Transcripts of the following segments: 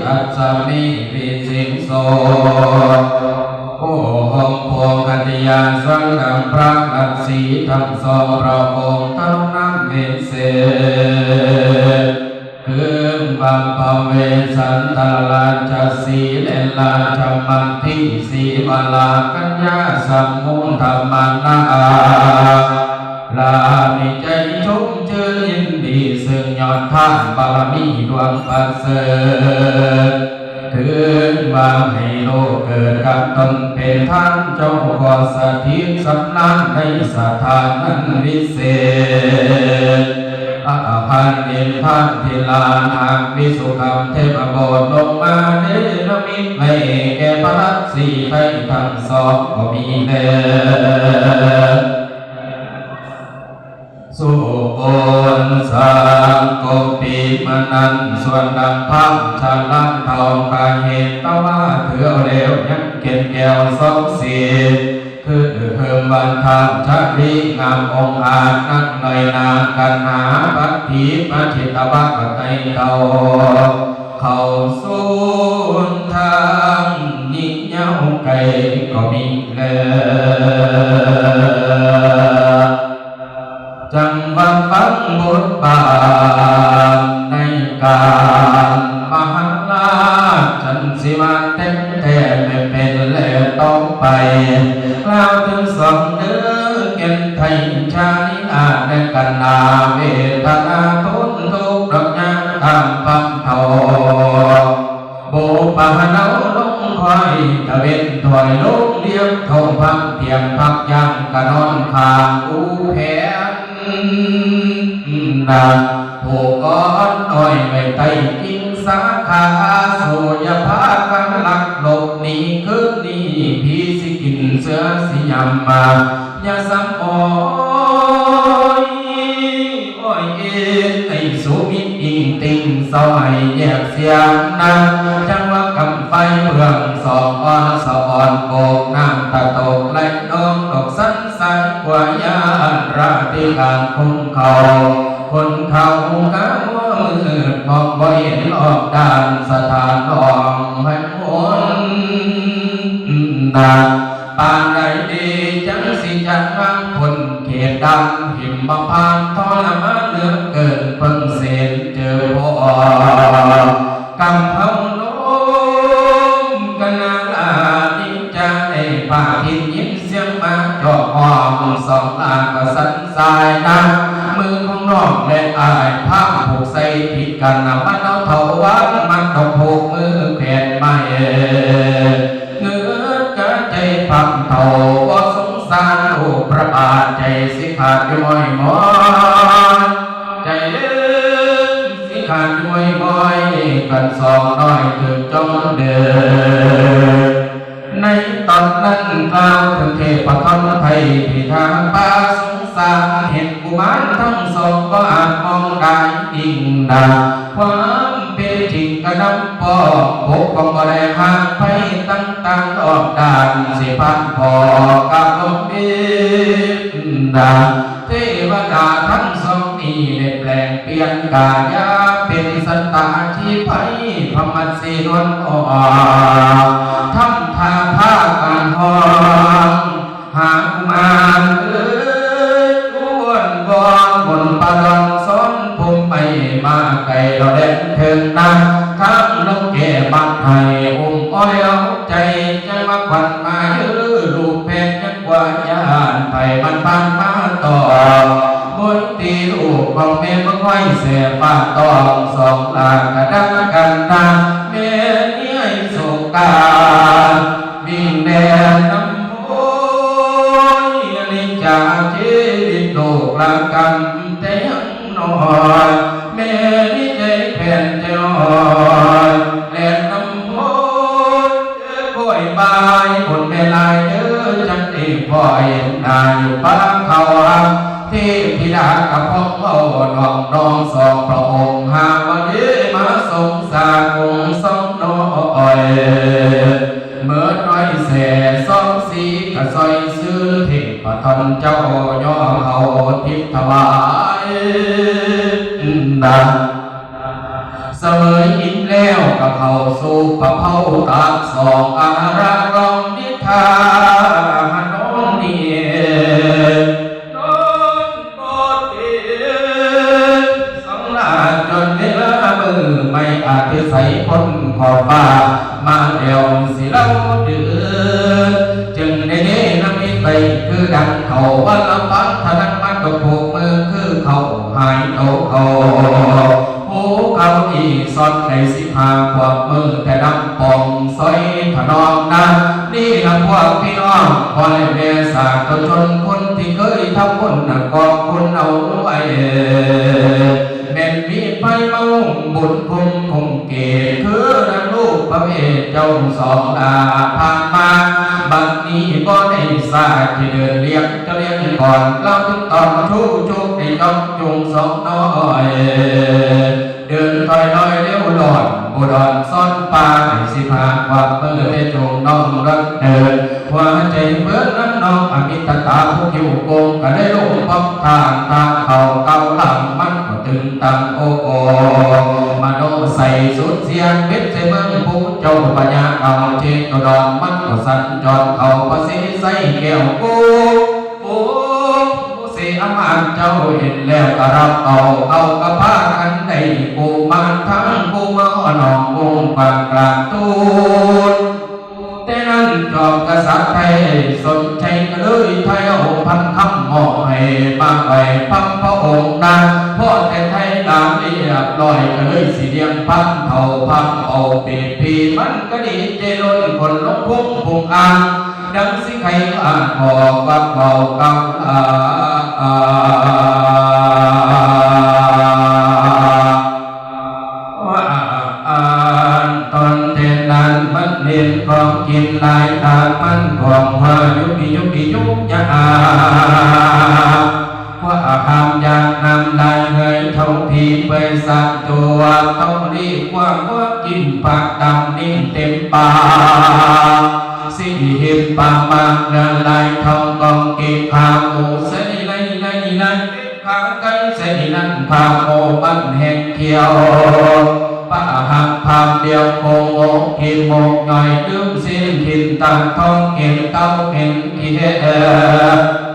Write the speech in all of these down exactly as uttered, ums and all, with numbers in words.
ทัสสมิ วิสิงโส โอโหม โพคติยา สวนดังพระรัตน์สีทั้งสองพระองค์เท่านั้นเป็นเสก คือว่าพระเวสสันดรราชสีห์และราชมังคีสีวรากัญญาสมุทธมานา ลานิใจชุ่มชื่นยินดีซึ่งยอดทานบารมีดวงประเสริฐ ถือว่าให้โลกเกิดกับตนเป็นท่านเจ้าก็สถิตสำราญในสถานนั้นวิเศษ อาหารนินทานที่ลานหากวิสุกรรมเทพบุตรลงมาเนรมิตให้แก่พระรัตน์สีไทยทั้งสองก็มีแล สุโอนสังโกปีมนันส่วนดังพระชาลันทองกาเหตุว่าถือเอาแล้วยังเก็นแก้วสองสี คือเพิ่มวันทานชาลีงามองอาจนักหน่อยนากันหาปัตถิปจิตวักไตเตา เขาสูนทางยิ่งยาวไกลก็มีแล จังหวะฟังบทบาทในการมหาราชจันทร์สิมาเต็มแท้ไม่เป็นแลต่อไป กล่าวถึงสองเด้อแก่นไทยชาลิอาในกันนาเวทนาทุนทุกข์ดอกยางตามความเฒ่า โบปะหะเนาลงคอยตะเวนถอยลงเรียบเท่าพักเตียงพักย่างกะนอนข้างอูแผน นาผู้ก้อนอ้อยไว้ใต้กิ่งสาขาสู่อย่าพากันลักหลบหนีคืนนี้ผีสิกินเสือสิยำมาอย่าซ้ำอ้อยอ้อยเอ็นในสูมิตอิงติงเสาไห้แยกเสียงนะจังหวะกำไฟเบื้องสองอ่อนสะอ่อนโกกน้ำตะตกไหลนองดอกสัน สายกว่ายานราธิการคนเขา คนเขากะมัวมืดมองบ่เห็นออกด้านสถานห้องแห่งหน ดาปานใดดีจังสิจักนำพ้นเขตด้านหิมพานต์ทรมานเหลือเกินเพิ่งเสนเจอพ่อ กำเฮาลมกะนาลานิจจาในป่าที่ยินเสียงหมาจอกห้องสองลาก็สั่นสายนะ มือของน้องและอ้ายพาผูกใส่ผิดกันนะมันเอาเท่าวันมันต้องผูกมือแขนไม่ เงือดกะใจพังเท่าบ่สงสารลูกพระบาทใจสิขาดอยู่ม้อยม้อย ใจเริ่มสิขาดม้อยม้อย กันสองน้อยถึงจงเดิน ในตอนนั้นกล่าวถึงเทพธรไทยที่ทางป่าสงสาร เห็นกุมารทั้งสองก็อาจมองได้ยิ่งดา ความเป็นจริงกระนำปอกปกป้องบ่ได้ห่างไพต่างๆรอบด้าน สิพันพอกะบ่มีดา เทวดาทั้งสองนี้ได้แปลงเปลี่ยนกายาเป็นสัตตาชีไพพมัสสีนวลอ่อน ทำท่าพากันฮ้อง หากุมารเอ้ยอ้วนวอนบนปะดอนซ้อนผมไม่มาไกลเราแดนเทิงนา ทั้งนกแก่บักไห้อุ้มอ้อยเอาใจ จังว่าขวัญมายื้อลูกแพงยังกว่ายานไผมันพันมาต่อ บนตีลูกของแม่บักไว้แสบปากต้องสองลากระดังกันนา แม่นี่ให้สงกรานต์วิ่งแดนน้ำโพย อันนี้จากชีวิตลูกละกันแต่ยังน้อย แม่นี่ใจแผ่นใจอ่อนแดนน้ำโพย ค่อยบายบนแม่ลายเด้อจังได้พ่อเห็นหน้าอยู่ป่าเขา เทพธิดากะพ้องเว้าน้องน้องสองพระองค์ หาวันนี้มาสงสารองค์สองน้อย เมิดน้อยแสสองสีกะซอยซื้อเทพธรเจ้าย่อเขาทิพย์ถวายดัง เอยอิ่มแล้วก็เข้าสู่ปะเภาตากสองอาหารกองนิทานนอนนี่นอนบ่เต็มสองลาจนเวลามื้อใหม่อาทิตย์ใสพ้นขอบฟ้ามาแล้วสิเล่าเดือ จึงได้เนรมิตไปคือดังเขาว่าละฟังเท่านั้นมันก็ผูกมือคือเขาหายโตเขา ผู้เขาอีกสอนในสิบห้าขวบมือแต่ดำปองซอยถนอมนะ นี่ละพวกพี่น้องพ่อและแม่สาธุชนคนที่เคยทำบุญนะกองคุณเอาไว้ แม่นมีไฟมาหุ้มบุญคุ้มคงเกต คือดังลูกพระเวทเจ้าสองดาผ่านมา บัดนี้บ่ได้สาที่เดินเรียกจะเรียกก่อน เราถึงตอนชู้ชุกในจ้องจุงสองน้อย เดินถอยน้อยเร็วหลอน ผู้ดอนซ่อนปลาในสิพาความเมื่อได้จงน้องรักเดิน หัวใจเพื่อนนั้นน้องอมิตตาผู้คิวโกงก็ได้ลงป้องทางทางเขาเก้าหลังมันก็ตึงตังโอโอ มโนใส่สุดเสียงเวทใส่เมืองผู้เจ้าปัญญาเอาเจตดอนมันก็สัญจรเขาประสิใส่แก้วกู โอ้ ผู้เสอามานเจ้าเห็นแล้วก็รับเอา เอากระพากันได้กูมานทั้งกูมาหอนองวงกลางกลางตูน แต่นั้นจอมกษัตริย์ไทยสนใจก็เลยไทยเอาพันคำมอบให้มาไหว้พันพระองค์นั้น พอแต่ไทยตามเรียบร้อยก็เลยสิเลี้ยงพันเท่าพันเอาเปรียบพี่มันก็ดีใจล้นคนลงพุงพุงอ่าง ดังสิไขว่าขอความเบาเก่าลาว่าอ่านตอนเทนั้นมันเล่นของกินหลายตามันของว่ายุกิยุกิยุกยา ว่าห้ามอยากนำได้เงยเท่าที่ไปสร้างตัวต้องรีบว่าว่ากินปากดำนิ่งเต็มปาก สิหิมปามากเงินไหลทองกองเก็บขาหมูใส่ในในในในขาไก่ใส่นั่นขาโมมันแห่งเขียวปะหักพามเดียวโคโมกินโมกหน่อยลืมสิ้นกินตาทองเก็บเต้าเก็บขี้เอ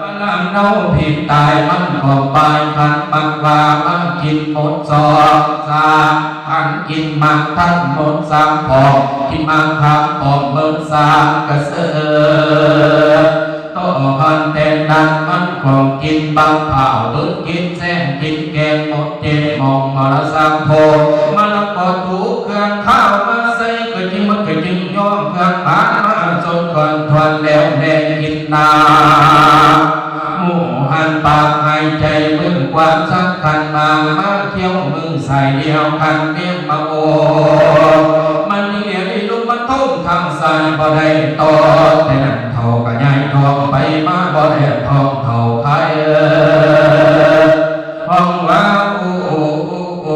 มันน้ำเน่าผิดตายมันก็ปายขันมันว่ามันกินหมดซอกสา ขันกินหมากทั้งหมดสามปอก กินหมากขามปอกเมินสามกระเสือต่อหันแต่นั้นมันของกินบางเผาเบิดกินแซงกินแกงหมดเจ็ดหมองมรสามโพมะละกอถูเครื่องข้าวมาใส่กระจิงมันกระจิงย่อเครื่องหวานมาสดก่อนทวนแล้วแลกินน้ำ หมู่หันปากหายใจมือความสำคัญมามาเที่ยวมือสายเดียวกันเรียกมาโอมันเรียนลุกมาทุ่มทางสายบ่ได้ต่อแต่นั้นเท่าก็ย้ายทองไปมาบ่ได้ทองเท่าใครเออห้องว่าโอโอโอโอ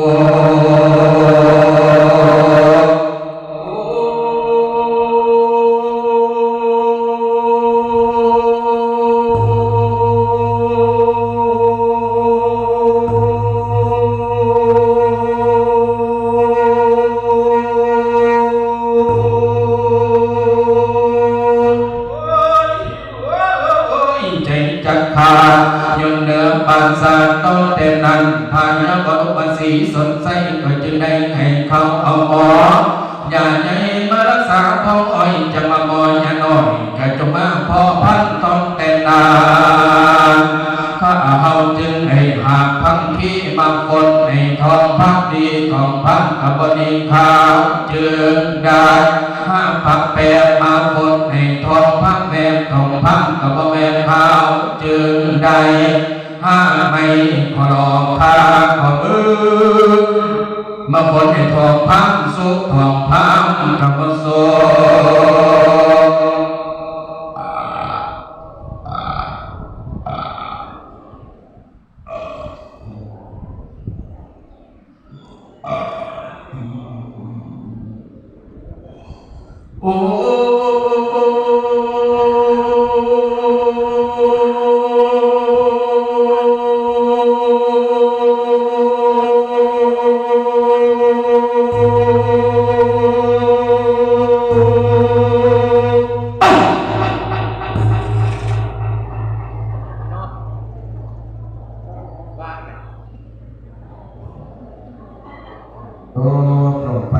ใจจักขาดย่นเหนือปราสาทโตแต่นั้นพญาบรมศรีสนไส้ก็จึงได้ให้เขาเอาหมอ อย่าใหญ่มารักษาท้องอ้อยจะมาหมอยาน้อยก็จงมาพ่อพันต้องแต่นานข้าเฮาจึงให้หากพังขี้มาคนในท้องพักดีของพังกบดีข้าวจึงได้ หากผักแปบมาฝนให้ทองพังแวบทองพังก็บ่แวบข้าวจึงได้ หาไม่ขอรอข้าขอมือมาฝนให้ทองพังสุกทองพังก็บ่สุก โอ้ โอ้ ลงไป